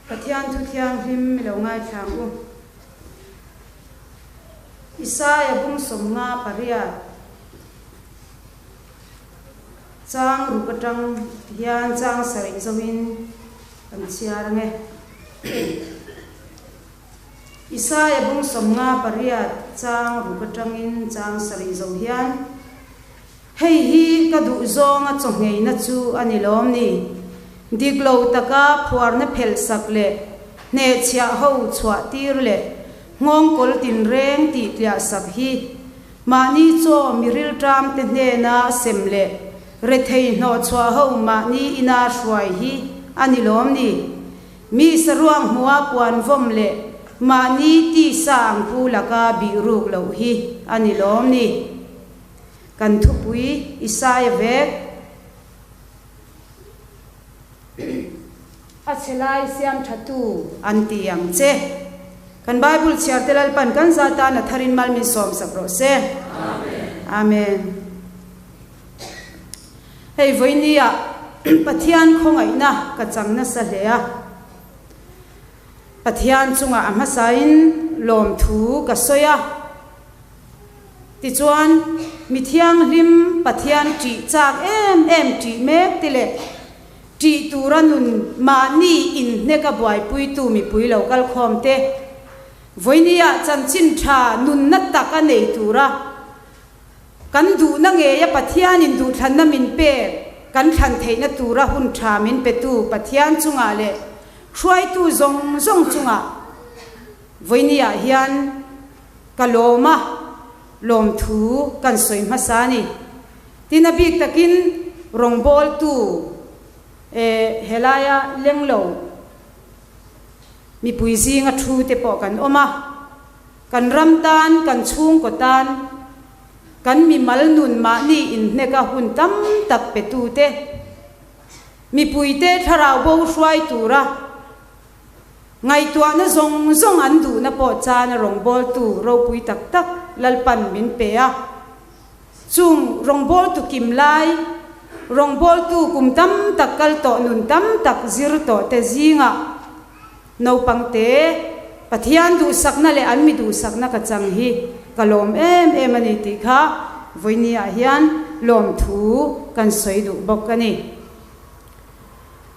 Pathian thu thianghlim mi lo ngaithla ang u. Isaia bung 58 chang ruk atang hian chang sarih zoin kan chhiar ang e. Isaia bung 58 chang ruk atangin chang sarih zo hian Hei hi ka duh zawnga chawngheina chu a ni lawm ni? Dik lo taka phuarna phelh sak leh hnehchhiah ho chhuah tir leh nghawngkawl tinreng tih tliah sak hi mahni chaw mi rilṭam te hnena sem leh rethei hnawhchhuah ho mahni ina hruai hi a ni lawm ni? Mi saruang hmua puan vawm leh mahni tisa ang pu laka bih ruk loh hi a ni lawm ni? Kan thupui Isaia vek a chhe lai siam tha tu an ti ang che. Kan Bible chhiar te Lalpan kan za tan a tharin mal min sawm sak rawh se. Amen. Hei vawinia Pathian khawngaihna ka chang nasa hle a. Pathian chungah a hmasain lawmthu ka sawi a. Tichuan, mi thianghlim Pathian ṭih chak em em ṭih mek te leh ṭih tura nun mahni inhneka buaipuitu mipui lo kal khawm te, vawinia chanchin ṭha nunna tak a nei tura kan duhna ngeia Pathianin duhthlanna min pek kan thlan theihna tura hun ṭha min petu Pathian chungah leh hruaitu zawng zawng chungah vawinia hian Ka lawm a, lawmthu kan sawi hmasa a ni. Tin, a bik takin rawngbawltu e helaia leng lo mipui zinga thu te pawh kan awm a. Kan ram tan, kan chhungkaw tan, kan mimal nun mahni inhneka hun tam tak petu te, mipuite thlarau bo hruai tura Ngaihtuahna zawng zawng an duhna pawh chana rawngbawltu ropui tak tak Lalpan min pe a. Chung rawngbawltu kim lai, rawngbawltu kum tam tak kal tawh nun tam tak zir tawh te zingah naupangte Pathian duhsakna leh an mi duhsakna ka chang hi ka lawm em em a ni tih kha vawinia hian lawmthu kan sawi duh bawk a ni.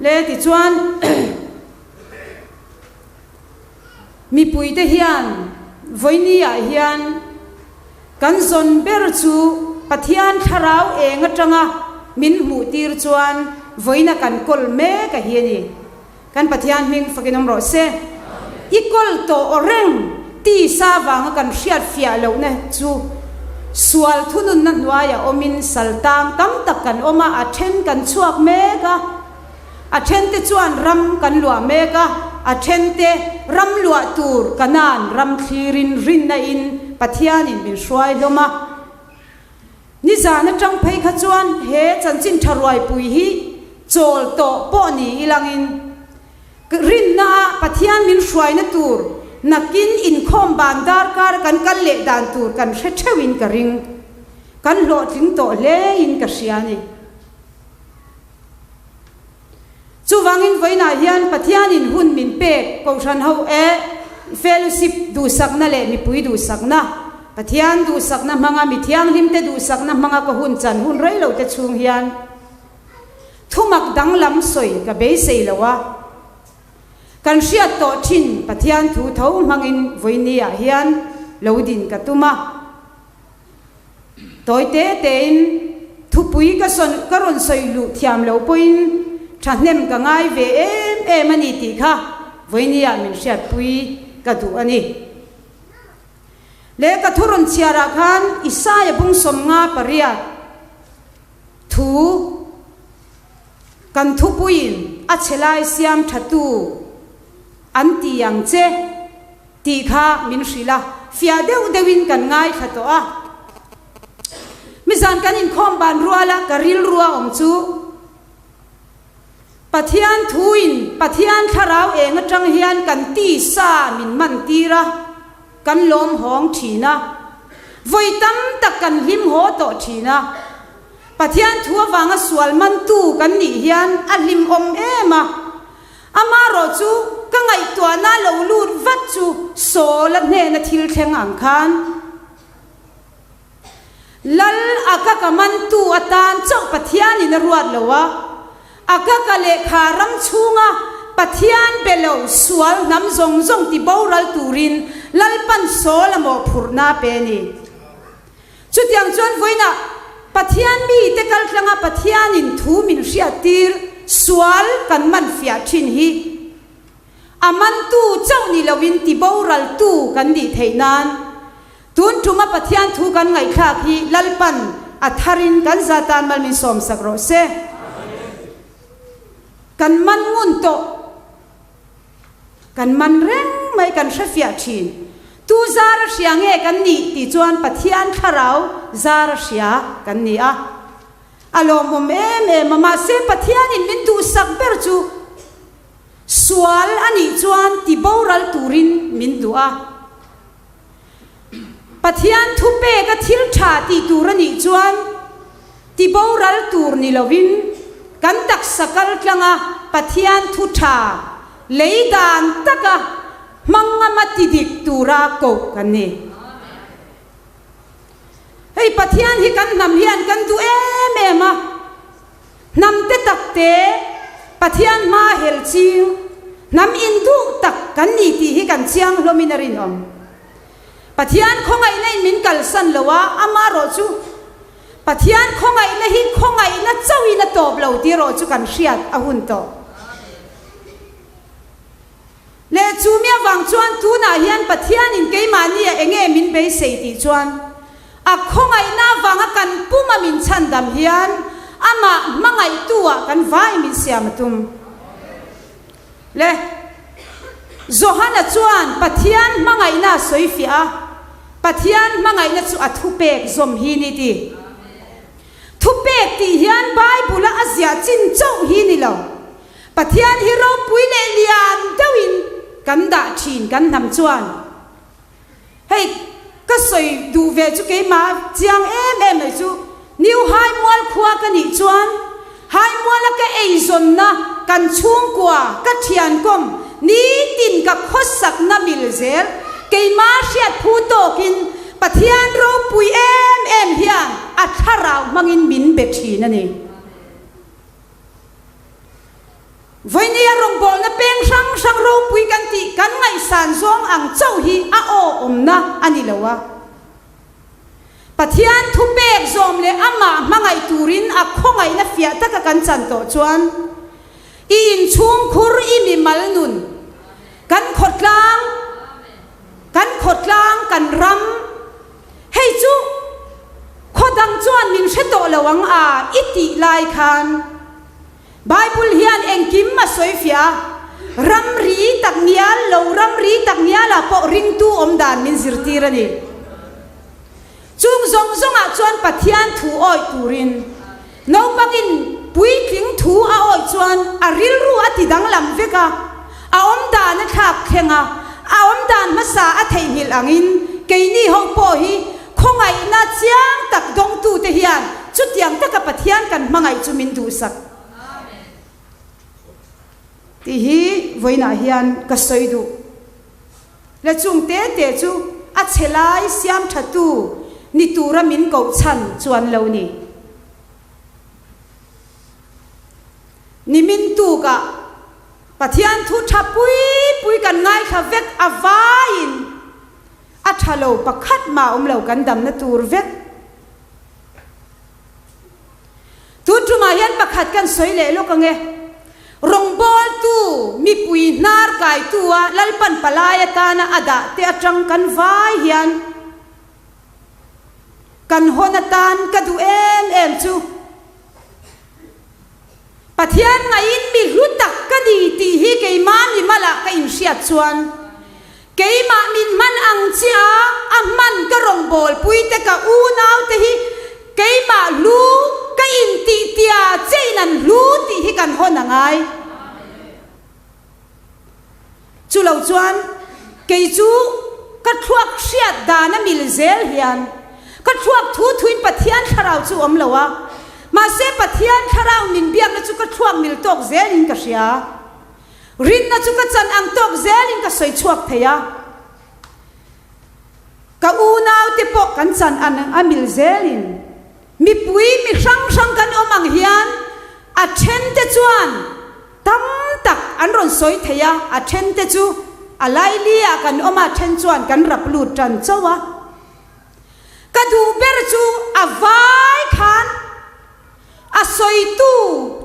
Le tichuan mipuite hian vawinia hian kan zawn ber chu Pathian thlarau eng atanga min hmuh tir chuan vawiina kan kawl mek a hi a ni. Kan Pathian hming fakin awm rawh se. I kawl tawh aw reng tisa vanga kan hriat fiah lohna chu sual thununna hnuaiah awmin sal tang tam tak kan awm a, a then kan chhuak mek a, a thente chuan ram kan luah mek a, a thente ram luah tur Kanaan ram thlirin rinna in Pathianin min hruai hlawm a. Nizan atang phei kha chuan he chanchin tha ruaipui hi chawl tawh pawh ni ilangin Rinna ah Pathian min hruaina tur nakin inkhawm ban darkar kan kal leh dan tur kan hre theuh in ka ring. Kan hlawhtling tawh hle in ka hria a ni. Chuvangin vawiinah hian Pathianin hun min pek Kohhran ho e fellowship duhsakna leh mipui duhsakna, Pathian duhsakna hmanga mi thianghlimte duhsakna hmanga ka hun chan hun rei lo te chhung hian, Thumak danglam sawi ka beisei lo a, kan hriat tawh thin Pathian thu tho hmangin vawinia hian lo din ka tum a. Tawi te tein thupui ka sawn ka rawn sawi luh thiam lo pawhin thahnem ka ngai ve em em a ni tih kha vawinia min hriatpui ka duh a ni. Lehkha thu rawn chhiarah khan Isaia bung 58, Thu kan thupuiin a chhe lai siam tha tu an ti ang che tih kha min hrilh a, fiah deuh deuhin kan ngaithla tawh a. Mizan kan inkhawm ban ruala ka rilrua awm chu Pathian thuin Pathian thlarau eng atang hian kan tisa min man tir a, kan lawm hawng thin a, vawi tam tak kan hlim haw tawh thin a. Pathian thu avanga sual mantu kan nih hian a hlimawm em a. Amaherawh chu ka ngaihtuahna lo lut vat chu Saul-a hnena thil thleng ang khan Lal Agag-a mantu atan chauh Pathianin a ruat lo a, Agag-a lehkha ram chhunga Pathian be lo sual hnam zawng zawng ti boral turin Lalpan Saul-a mawhphurhna a pe a ni. Chutiang chuan vawiinah Pathian mite kaltlanga Pathianin thu min hriattir sual kan man fiah thin hi a mantu chauh ni loin tiboraltu kan nih theih nan tun tuma Pathian thu kan ngaihthlak hi Lalpan a tharin kan za tan mal min sawmsak rawh se. Kan man ngun tawh. Kan man reng mai kan hre fiah thin. Tu zar a hria nge kan nih tih chuan Pathian thlarau zar a hria kan ni a. A lawmawm em em a, mahse Pathianin min duhsak ber chu sual a nih chuan ti boral turin min duh a. Pathian thupeka thil tha tih tur a nih chuan ti boral tur ni lovin kan taksa kal tlanga Pathian thu tha lei dan taka hmang ngama ti dik tura koh kan ni. Hei Pathian hi kan hnam hian kan duh em em a. Hnam te tak te Pathian hma hel ching hnam induh tak kan ni tih hi kan chiang hlawmin a rinawm. Pathian khawngaihna in min kalsan lo a, amarawh chu Pathian khawngaihna hi khawngaihna chauhin a tawp lo tih erawh chu kan hriat a hun tawh. Leh chu mi avang chuan tunah hian Pathianin keimahnia enge min beisei tih chuan a khawngaihna avanga kan puma min chhandam hian amah hmangaihtu-ah kan vai min siam a tum. Le Johana chuan Pathian hmangaihna a sawi fiah a, Pathian hmangaihna chu a thupek zawm hi ni ti. Thupek tih hian Bible-a a ziah chin chauh hi ni lo. Pathian hi ropui leh lian deuhin kan dah thin kan hnam chuan hei ka sawi duh ve chu keimah chiang em em mai chu New Haimual khua ka nih chuan Haimuala ka eizawnna kan chhungkua ka thiankawm nitin ka khawsakna mil zel keimah hriat phu tawkin Pathian ropui em em hian a thlarau hmangin min be thin a ni. Vawinia rawngbawlna peng hrang hrang ropui kan tih kan ngaihsan zawng ang chauh hi a aw awmna a ni lo a. Pathian thupek zawm leh amah hmangaih turin a khawngaihna fiah taka kan chan tawh chuan i inchhungkhur i mimal nun, kan khawtlang, kan khawtlang, kan ram, Hei chu khaw dang chuan min hre tawh lo ang a i tih lai khan Bible hian engkim a sawi fiah a, ramri tak ngial lo ramri tak ngialah pawh ringtu awm dan min zirtir a ni. Chung zawng zawngah chuan Pathian thu awih turin Naupangin puitling thu a awih chuan a rilru a ti danglam vek a, a awmdan a thlak thleng a, a awmdan hmasa a theihnghilh angin keini ho pawh hi khawngaihna chiang tak dawngtute hian chutiang taka Pathian kan hmangaih chu min duhsak tih hi vawiinah hian ka sawi duh. Le chung te te chu a chhe lai siam tha tu ni tura min koh chhan chuan lo ni. Nimin tukah Pathian thu tha pui pui kan ngaithla vek a vaiin a tha lo pakhat mah awm lo kan damna tur vek. Tun tumah hian pakhat kan sawi leh lawk ang e. Rawngbawltu mipui hnar kaitu-a Lalpan palai atana a dah te atang kan vai hian kan hawn atan ka duh em em chu. Pathian ngaiin mi hlu tak ka ni tih hi keimah mimalah ka inhriat chuan keimah min hman ang chiah a, a hman ka rawngbawlpui te ka unau te hi keimah hlu ka intih tia chiahin an hlu tih hi kan hawn a ngai. Chu lo chuan kei chu ka thluak hriat dan a mil zel hian ka thluak thu thuin Pathian thlarau chu awm lo a, mahse Pathian thlarau min biakna chu ka thluak mil tawk zelin ka hria. Rinna chu ka chan ang tawk zelin ka sawi chhuak thei a. Ka unaute pawh kan chan ang a mil zelin mipui mi hrang hrang kan awm ang hian a thente chuan tam tak an rawn sawi thei a, a thente chu a laili ah kan awm a, a then chuan kan rap lut tan chauh a. Ka duh ber chu a vai khan a sawitu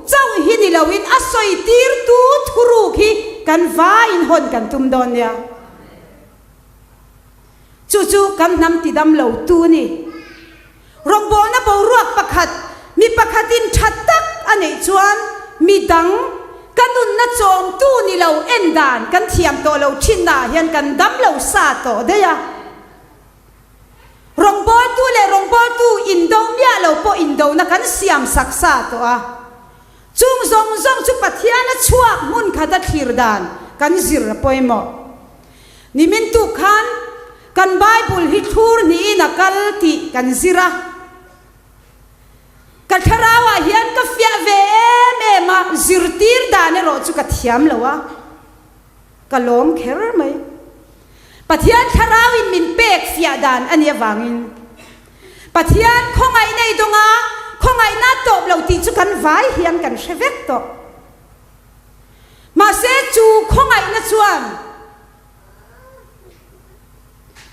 chauh hi ni loin a sawi tirtu thuruk hi kan vaiin hawn kan tum dawn nia. Chu chu kan hnam tidam lo tu a ni. Rawngbawlna boruak pakhat mi pakhatin tha tak a neih chuan mi dang ka nunna chawmtu ni lo en dan kan thiam tawh lo thinnaah hian kan dam lo sa tawh daih a. Rawngbawltu leh rawngbawltu indo miah lo pawh indona kan siam sak sa tawh a. Chung zawng zawng chu Pathiana chhuak hmun khata thlir dan kan zir a pawimawh. Nimin tuk khan kan Bible hi thlur hnihin a kal tih kan zir a. Ka thlarauah hian ka fiah ve em em a, zirtir dan erawh chu ka thiam lo a. Ka lawm kher mai. Pathian thlarauin min pek fiah dan a nih avangin Pathian khawngaihna i dawng a, khawngaihna a tawp lo tih chu kan vai hian kan hre vek tawh. Mahse chu khawngaihna chuan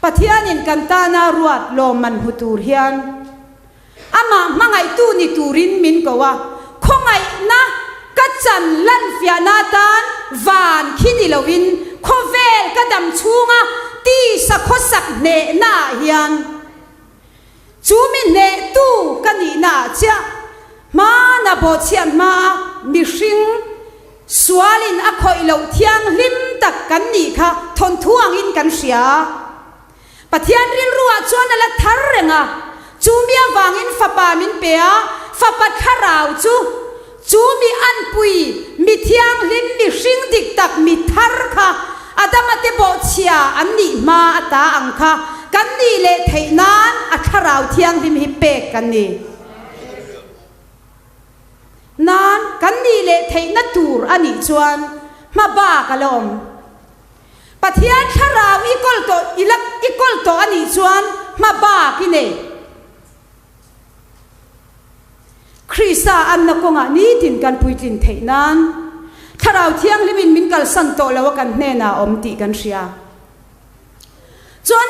Pathianin kan tana ruat lawmman hmu tur hian Amah hmangaihtu ni turin min ko a, khawngaihna ka chan lanfiahna atan van khi ni loin khawvel ka dam chhunga tisa khawsak hnehnaah hian chu mi hnehtu ka nihnaah chiah hmana bawhchhiat hmaa mihring sualin a khawih loh thianghlim tak kan nih kha thawnthu angin kan hria. Pathian rilruah chuan a la thar reng a, chu mi avangin Fapa min pe a, Fapa thlarau chu, chu mi anpui, mi thianghlim, mihring dik tak, mi thar kha, Adama te bawhchhia an nih hma a ta ang kha kan nih leh theih nan a thlarau thianghlim hi pek kan ni. Nan kan nih leh theihna tur a nih chuan hma bak a la awm. Pathian thlarau i kawl tawh i la i kawl tawh a nih chuan hma bak i nei. Krista anna kawngah nitin kan puitlin theih nan Thlarau Thianghlimin min kalsan tawh lo a kan hnenah a awm tih kan hria. Chuan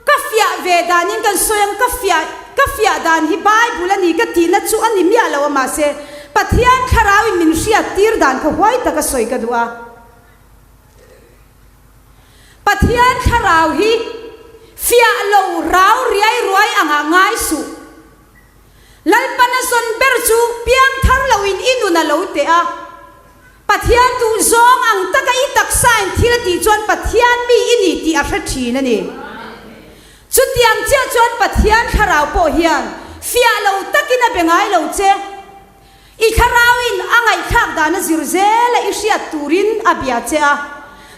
ka fiah ve danin kan sawi ang ka fiah ka fiah dan hi Bible a ni ka tihna chu a ni miah lo a mahse Pathian thlarauin min hriat tir dan kha huai taka sawi ka duh a. Pathian thlarau hi fiah lo rau riai ruai angah ngai suh. Lalpan a zawn ber chu piangthar loin i nun a lo teh a. Pathian duh zawng ang taka i taksain thil a tih chuan Pathian mi i ni tih a hre thin a ni. Chutiang chiah chuan Pathian thlarau pawh hian fiah lo takin a be ngai lo che. I thlarauin a ngaihthlak dan a zir zel a i hriat turin a bia che a,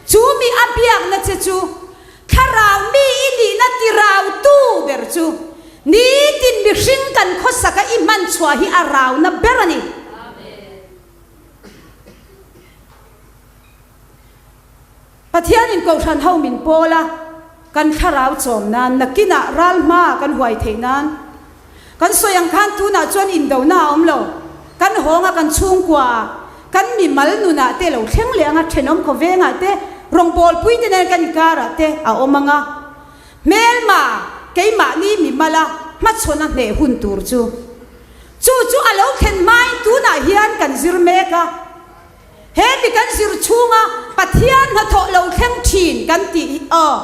chu mi a biakna che chu thlarau mi i nihna tirautu ber chu nitin mihring kan khawsaka i hman chhuah hi a rauna ber a ni. Pathianin Kohhran ho min pawl a, kan thlarau chawm nan, nakinah ral hma kan huai theih nan. Kan sawi ang khan tunah chuan indona a awm lo, kan hawng a, kan chhungkua ah, kan mimal nunah te lo thleng leh ang a, thenawm khawvengah te, rawngbawlpui te nen kan inkarah te a awm ang a. Hmelma, keimahni mimal a hmachhawn a hneh hun tur chu. Chu chu a lo thlen hmain tunah hian kan zir mek a. He mi kan zir chhunga Pathian hnathawh lo thleng thin kan tih hi aw,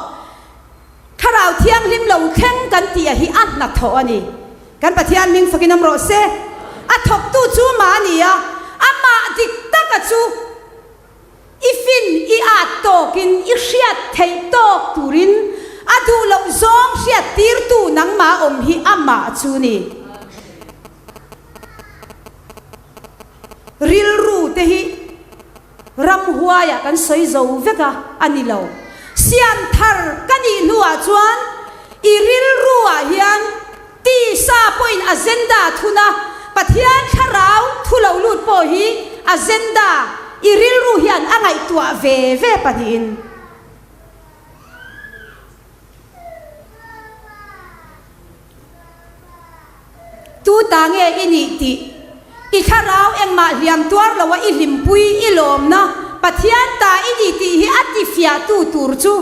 Thlarau Thianghlim lo thleng kan tih a hi a hnathawh a ni. Kan Pathian hming fakin awm rawh se. A thawktu chu amah a ni a, amah dik taka chu i fin i at tawkin i hriat theih tawk turin a duh loh zawng hriat tirtu nangmah awm hi amah chu ni. Rilru te hi ramhuaiah kan sawi zo vek a, a ni lo. Siam thar ka nih hnuah chuan i rilruah hian tisa pawhin agenda a thun a, Pathian thlarau thu lo lut pawh hi agenda. I rilru hian a ngaihtuah ve ve pahnihin. Tu ta nge i nih tih i thlarau engmah hliam tuar loa i hlimpui i lawmna Pathian ta i ni tih hi a tifiahtu tur chu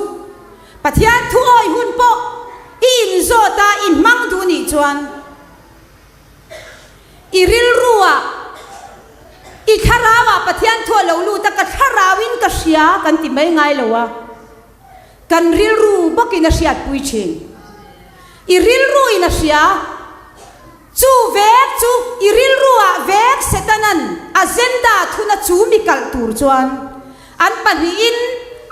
Pathian thu awi hun pawh i inzawt a i hmang duh nih chuan i rilruah i thlarauah Pathian thu a lo lut a ka thlarauin ka hria kan ti mai ngai lo a. Kan rilru bawkin a hriatpui thin. I rilruin a hria. Chu vek chu i rilruah vek Setanan agenda thuna chu mi kalh tur chuan an pahnihin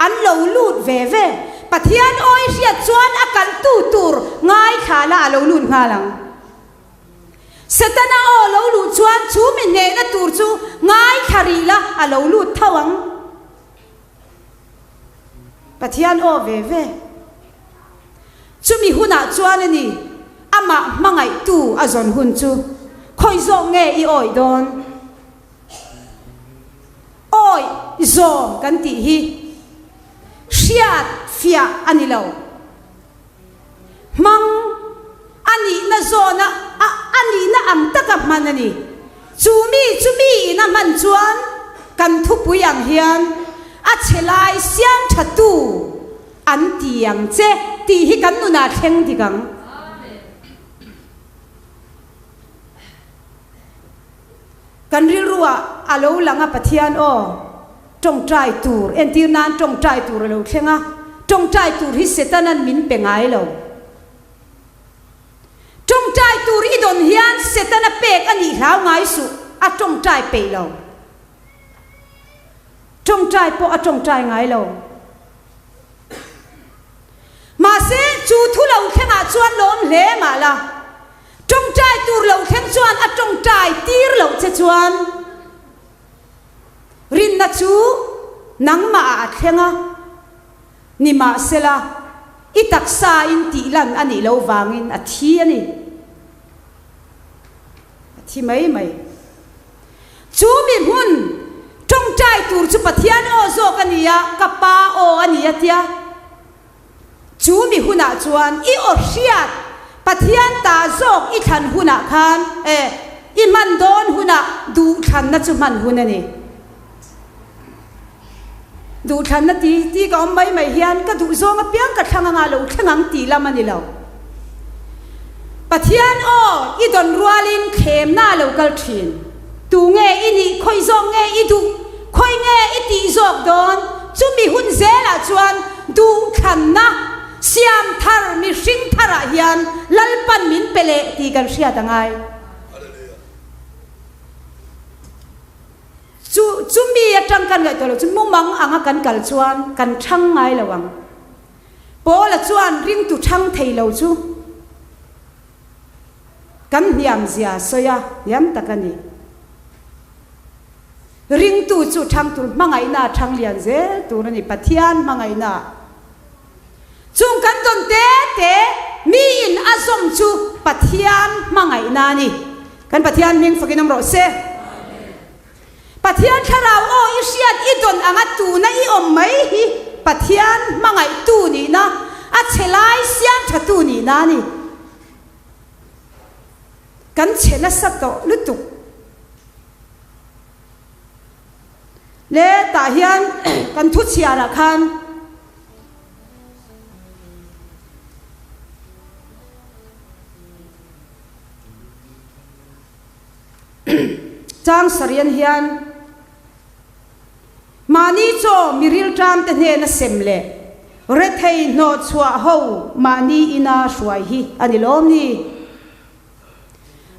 an lo lut ve ve. Pathian awi hriat chuan a kalhtu tur ngaithla la a lo lut nghal ang. Setana aw lo luh chuan chu mi hnehna tur chu ngaithla rih la a lo lut tho ang. Pathian aw ve ve. Chumi hunah chuan a ni, amah hmangaihtu a zawn hun chu khawi zawk nge i awih dawn? Awih zawm kan tih hi hriat fiah a ni lo. Hmang a nihna zawna a a nihna ang taka hman a ni. Chu mi chu miin a hman chuan kan thupui ang hian a chhe lai siam tha tu an ti ang che tih hi kan nunah thleng dik ang. Kan rilruah a lo lang a Pathian aw tawngtai tur entir nan tawngtai tur a lo thleng a, tawngtai tur hi Setanan min pe ngai lo. Tawngtai tur i dawn hian Setana pek a nih hlau ngai suh, a tawngtai peih lo. Tawngtai pawh a tawngtai ngai lo. Mahse chu thu lo thlengah chuan lawm hle mah la. Tawngtai tur lo thleng chuan a tawngtai tir loh che chuan rinna chu nangmah ah a thleng a, nimahsela i taksa in tih lan a nih loh vangin a thi a ni. A thi mai mai. Chu mi hmun tawngtai tur chu Pathian aw zawk a ni a, ka pa aw a ni a tia. Chu mi hunah chuan i aw hriat Pathian ta zawk i thlan hunah khan e, i hman dawn hunah duhthlanna chu hman hun a ni. Duhthlanna ti ti ka awm mai mai hian ka duh zawng apiang ka thlang anga lo thleng ang tih lam a ni lo. Pathian aw i dawn rualin thlemna a lo kal thin. Tu nge i nih, khawi zawk nge i duh, khawi nge i tih zawk dawn? Chumi hun zelah chuan duhthlanna siam thar mihring tharah hian Lalpan min pe leh tih kan hriat a ngai. Chu chumi atang kan ngaihtuah loh chu mumang anga kan kal chuan kan thang ngai lo ang. Paula chuan ringtu thang thei lo chu. Kan hniam zia sawi a hniam tak a ni. Ringtu chu thang tur hmangaihna a thang lian zel tur a ni, Pathian hmangaihna. Chung kan dawn te te miin a zawm chu Pathian hmangaihna a ni. Kan Pathian hming fakin awm rawh se. Pathian thlarau aw i hriat i dawn anga tuna i awm mai hi Pathian hmangaihtu nihna, a chhe lai siam thatu nihna a ni. Kan chhe nasa tawh lutuk. Le tah hian kan thu chhiarah khan. Chang sarian hian mahni chaw mi rilṭamte hnena sem leh rethei hnawhchhuah ho mahni ina hruai hi a ni lawm ni?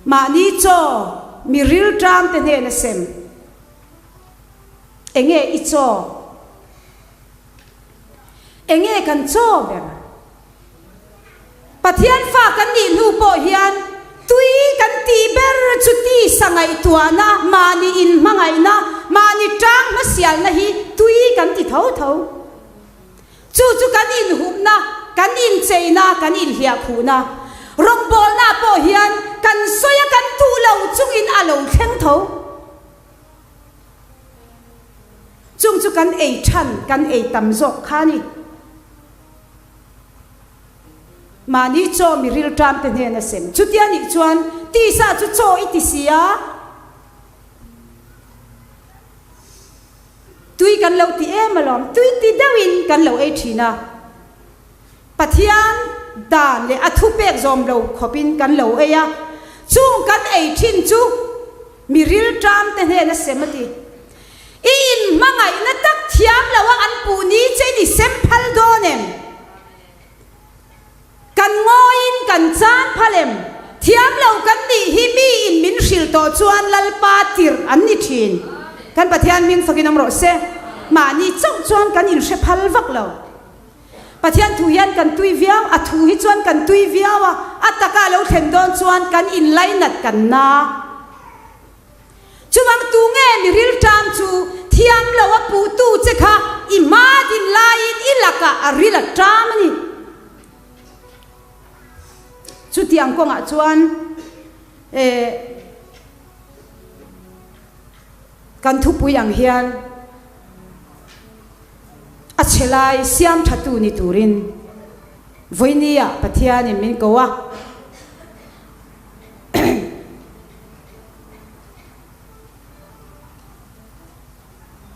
Mahni chaw mi rilṭamte hnena sem enge i chaw? Enge kan chaw ber? Pathian fa kan nih hnu pawh hian tui kan tih ber chu tisa ngaihtuahna, mahni inhmangaihna, mahni tang hmasialna hi tui kan ti tho tho. Chu chu kan inhupna, kan incheina, kan inhliahkhuhna. Rawngbawlna pawh hian kan sawi a kan duh lo chungin a lo thleng tho. Chung chu kan ei than, kan ei tam zawk kha a ni. Mahni chaw mi rilṭam te hnen a sem. Chutia nih chuan tisa chu chaw i ti si a, tui kan lo ti em alawm, tui ti deuhin kan lo ei ṭhin a. Pathian dan leh a thupek zawm lo khawpin kan lo ei a, chung kan ei ṭhin chu mi rilṭam te hnen a sem a ti. I inhmangaihna tak thiam lo a an puh ni che in i sem phal dawn em? Kan ngawiin kan chan phal em? Thiam lo kan nih hi mi in min hrilh tawh chuan Lalpa tirh an ni thin. Kan Pathian hming fakin awm rawh se. Mahni chauh chuan kan inhre phal vak lo. Pathian thu hian kan tui viau, a thu hi chuan kan tui viau a, a taka a lo thlen dawn chuan kan inlainat kan na. Chuvang tu nge mi rilṭam chu thiam lo a puhtu che kha i hma din laiin i lakah a ril a ṭam a ni. Chutiang kawngah chuan eh kan thupui ang hian a chhe lai siam ṭhatu ni turin vawinia Pathianin min ko a.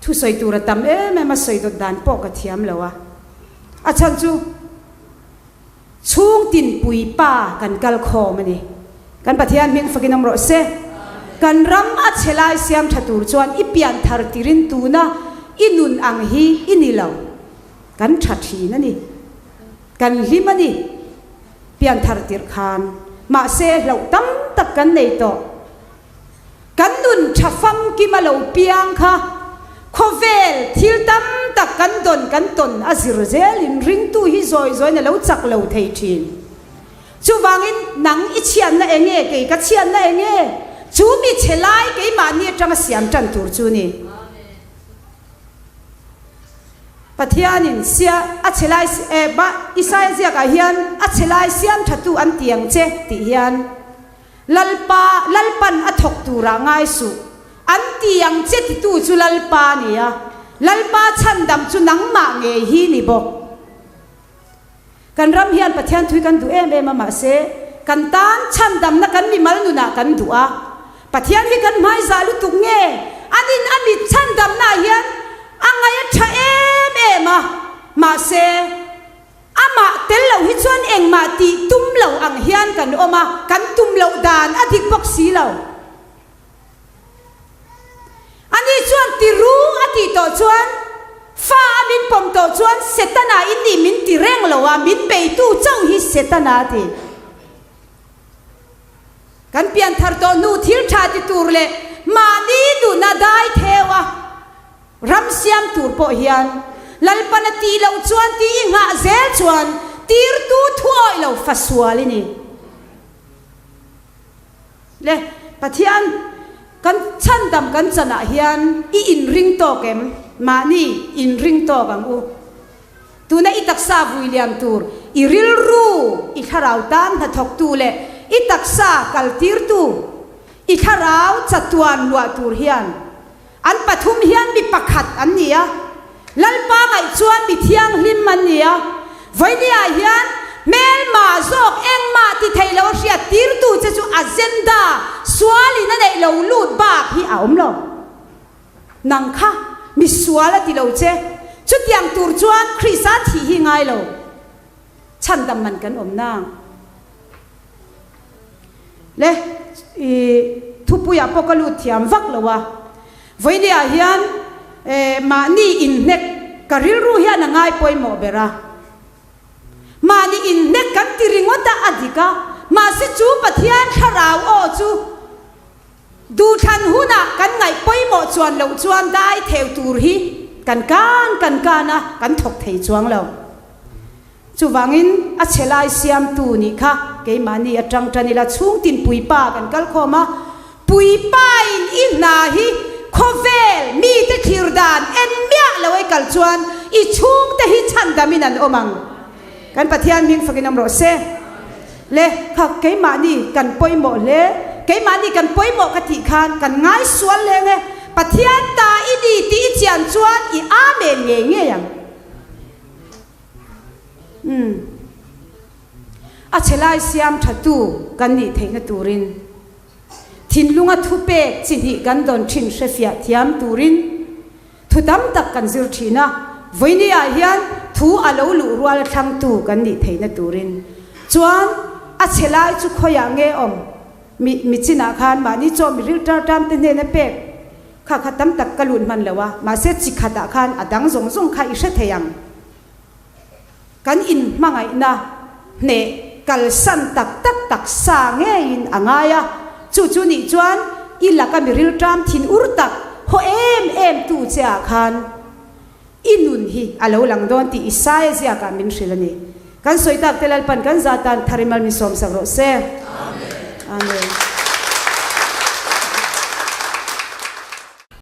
Thusawi tur a tam em em a, sawi dawt dan pawh ka thiam lo a. A chhan chu chhung tinpui pa kan kal khawm a ni. Kan Pathian hming fakin awm rawh se. Kan ram a chhe lai siam tha tur chuan i pian thar tirin tuna i nun ang hi i ni lo. Kan tha thin a ni. Kan hlim a ni. Pianthar tirh khan mahse hlauh tam tak kan nei tawh. Kan nun tha famkim a lo piang kha khawvel thil tam tak kan dawn kan tawn a zir zelin ringtu hi zawi zawiin a lo chak lo thei thin. Chuvangin nang i chhiatna eng nge kei ka chhiatna eng nge chu mi chhe lai keimahni atanga siam tan tur chu ni. Pathianin sia a chhe lai eh ba Isaia ziakah hian a chhe lai siam thatu an ti ang che tih hian Lalpa Lalpan a thawk turah ngai suh an ti ang che titu chu Lalpa a ni a, Lalpa chhandam chu nangmah ngei hi ni bawk. Kan ram hian Pathian thui kan duh em em a, mahse kan tan chhandamna kan mimal nunah kan duh a. Pathian hi kan hmaizah lutuk nge? Anin a mit chhandamnaah hian a ngaih a tha em em a, mahse amah tel lo hi chuan engmah tih tum lo ang hian kan awm a, kan tum loh dan a dik bawk si lo. Ani chuan ti ru a tih tawh chuan, fa a min pawm tawh chuan Setana in nih min ti reng lo a, min beitu chauh hi Setana a ti. Kan pianthar tawh hnu thil tha ti tur leh mahni nuna dai theu a ram siam tur pawh hian Lalpana tih loh chuan tih i nghah zel chuan tirtu thuawih lo fa sual i ni. Le, Pathian kan chhandam kan chanah hian i inring tawk em? Mahni inring tawk ang u. Tuna i taksa vui liam tur, i rilru, i thlarau tan hnathawktu leh i taksa kaltirtu, i thlarau chatuan luah tur hian An pathum hian mi pakhat an ni a, Lalpa ngaih chuan mi thianghlim an ni a. Vawinia hian hmelma zawk engmah ti thei lo a hriat tirtu che chu agenda sualin a neih lo lut bak hi a awm lo. Nang kha mi sual a ti lo che, chutiang tur chuan Krista thih hi ngai lo. Chhandam man kan awm nang. Le, i thupuiah pawh ka lut thiam vak lo a, vawinia hian mahni inhnek ka rilru hian a ngai pawimawh ber a. Mahni inhnek kan ti ringawt a, a dik a, mahse chu Pathian thlarau aw chu duhthlan hunah kan ngaih pawimawh chuan loh chuan dai theu tur hi kan kan kan kan a, kan thawk thei chuang lo. Chuvangin a chhe lai siamtu nih kha keimahni atang tan ila chhungtin puipa kan kal khawm a, puipain i hna hi khawvel mite thlir dan en miah lo ei kal chuan i chhungte hi chhandamin an awm ang. Kan Pathian hming fakin awm rawh se. Le kha keimahni kan pawimawh hle, keimahni kan pawimawh ka tih khan kan ngai sual leng e. Pathian ta i ni tih i chian chuan i Amen ngei ngei ang. Umm. A chhe lai siam tha tu kan nih theihna turin thinlunga thupek chi hnih kan dawn thin hrefiah thiam turin Thu tam tak kan zir thin a, vawinia hian thu a lo luh rual thlangtu kan nih theihna turin chuan a chhe lai chu khawiah nge awm? Mi mi chinah khan mahni chaw mi ril tar tam te hnena pek kha kha tam tak ka lut hman lo a, mahse chi khatah khan a dang zawng zawng kha i hre thei ang. Kan inhmangaihna hneh kalsan tak tak taksa ngeiin a ngai a, chu chu nih chuan i laka mi rilṭam thin ur tak haw em em tu che ah khan i nun hi a lo lang dawn tih Isaia ziakah min hrilh a ni. Kan sawi tak te Lalpan kan za tan thar i mal min sawmsak rawh se. Amen.